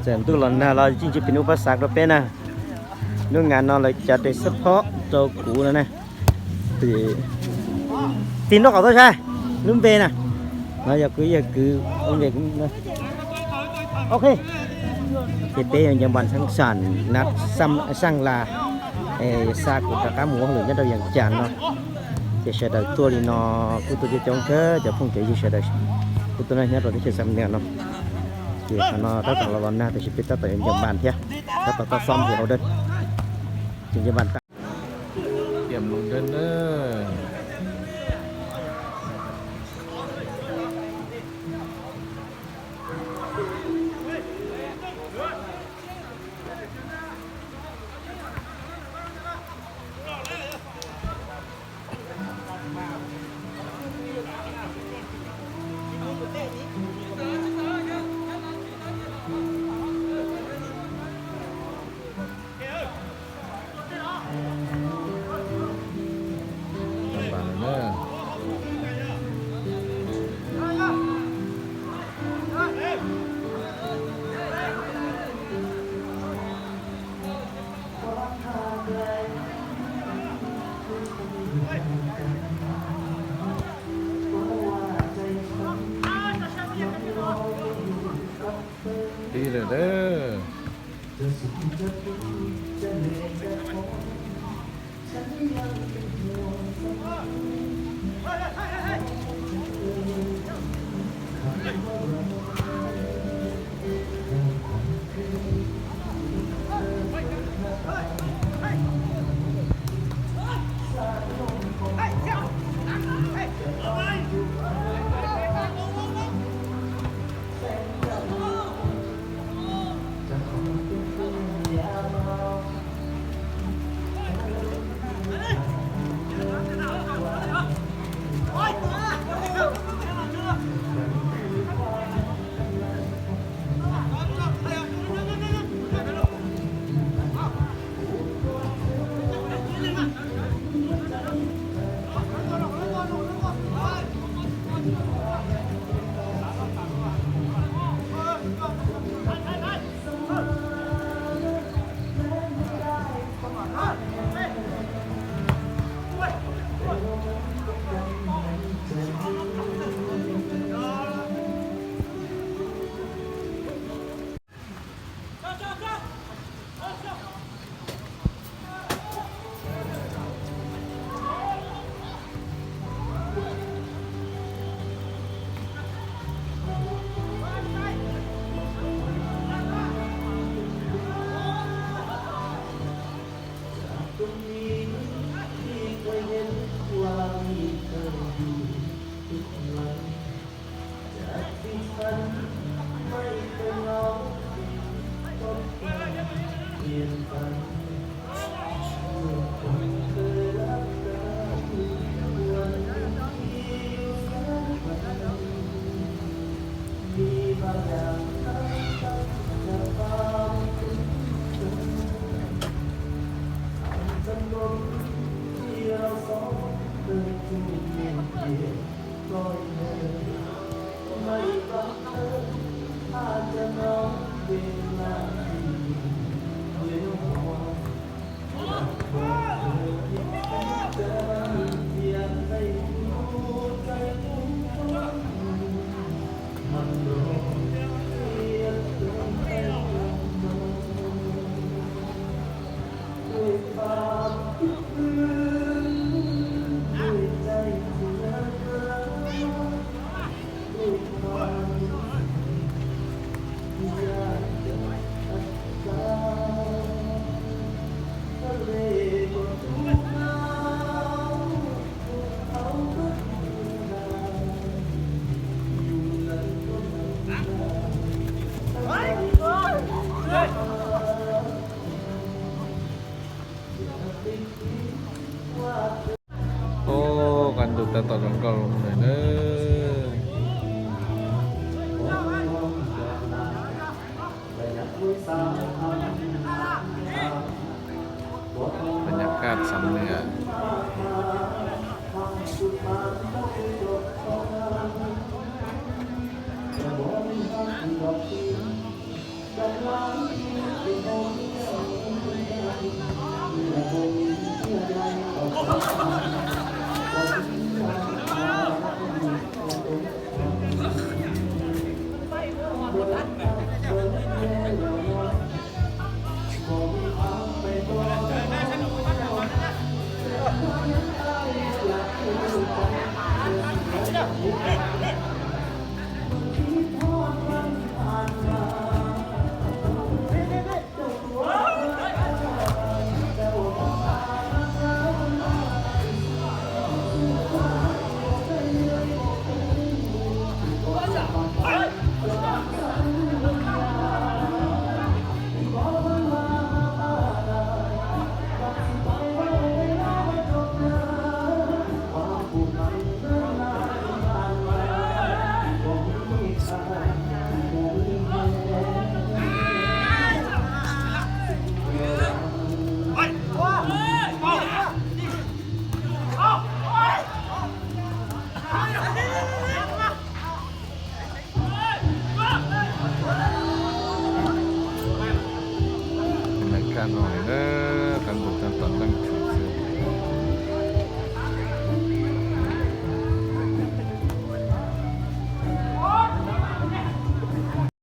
Txawm ntuj los nag los yeej tsis phem ub pab xav rau peb na. Lub nga no lawv cov tes xab phob rau kuv no na. Tig nraub qaum tuaj saib lub npe na. No yog kuv yawg kwv lub npe. Ok. Ces peb yuav nce npas thab sam na, sam las, xa kuv rov qab mus ua hauj lwm nyob rau Yees Cas no. Ces sawv daws tuaj li no kuj tuaj coob coob kawg, cov phooj cov ywg sawv daws kuj tuaj nyob rau teb chaws Xam Nuas no. Ces qhov no tab tom los los nag tab sis peb tab tom yuav nce npas thiab, tab tom toj xob nce hauv dawb, ces nce npas tag. Tig lawm. Ub, qab ntuj tab tom zoo nkauj lawm na. Baj nyob kaj xam nwj. Lawv kaj no na, cán bộ trong toàn đang